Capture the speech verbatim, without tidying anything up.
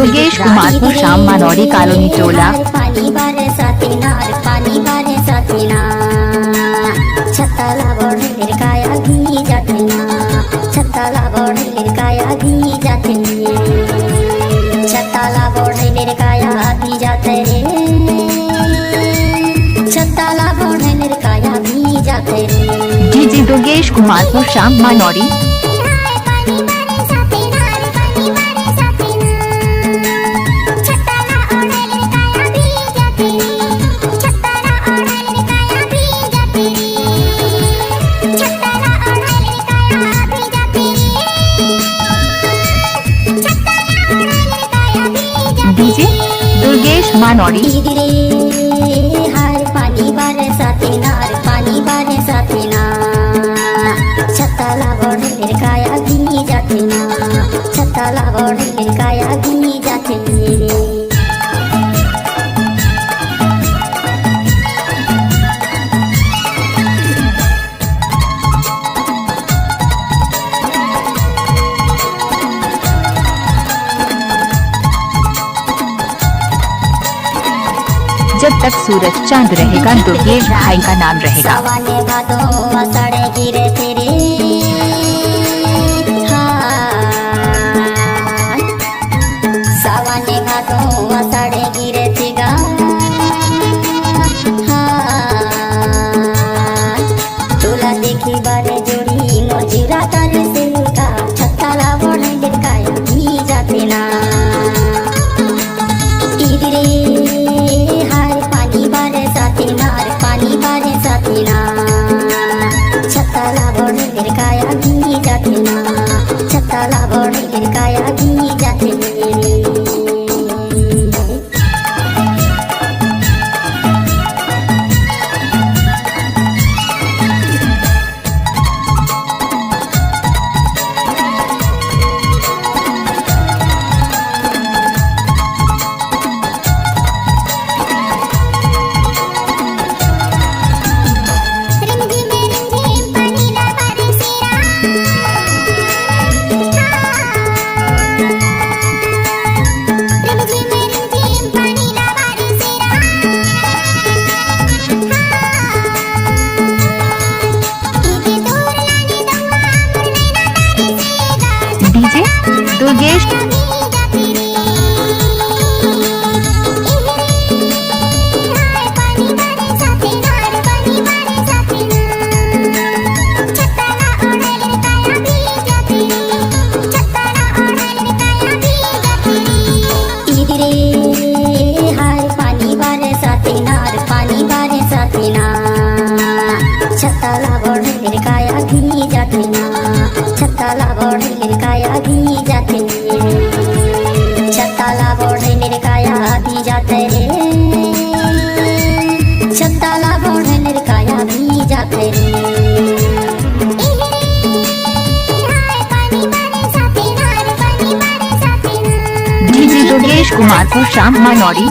दुर्गेश कुमारपुर, श्याम मानौरी colony टोला। पानी बरसात ना, पानी बरसात ना, छत्ता ला ओढ़े लड़काया भी जाते ना, छत्ता ला ओढ़े लड़काया भी जाते, छत्ता ला ओढ़े लड़काया भी जाते रे, छत्ता ला ओढ़े लड़काया भी जाते रे। डीजे दुर्गेश कुमारपुर, श्याम मानौरी। डीजे दुर्गेश मानौरी। हाय पानी बरसात ना, पानी बरसात ना, छत्ता ला ओढ़े लड़काया भी जाते ना, छत्ता ला ओढ़े लड़काया भी जाते रे। जब तक सूरज चांद रहेगा, दुर्गेश भाई का नाम रहेगा। सावन भादो आषाढ़ गिरे तेरे, हाँ। सावन भादो आषाढ़ गिरे तेगा, हाँ। तोला देखी बारे जोड़ी मोर जीरा तर से का, छत्ता ला ओढ़े लड़काया भी जाते ना। इधरे हाय पानी बरसात ना, पानी बरसात ना, छत्ता ला ओढ़े लड़काया भी जाते ना, छत्ता ला ओढ़े लड़काया भी जाते। डीजे दुर्गेश। इधरे हाय पानी बरसात ना, पानी बरसात ना, छत्ता ला ओढ़े लड़काया भी जाते ना, छत्ता ला ओढ़े लड़काया भी जाते, छत्ता ला ओढ़े लड़काया भी जाते रे, छत्ता ला ओढ़े लड़काया भी जाते रे। डीजे दुर्गेश कुमारपुर, श्याम मानौरी।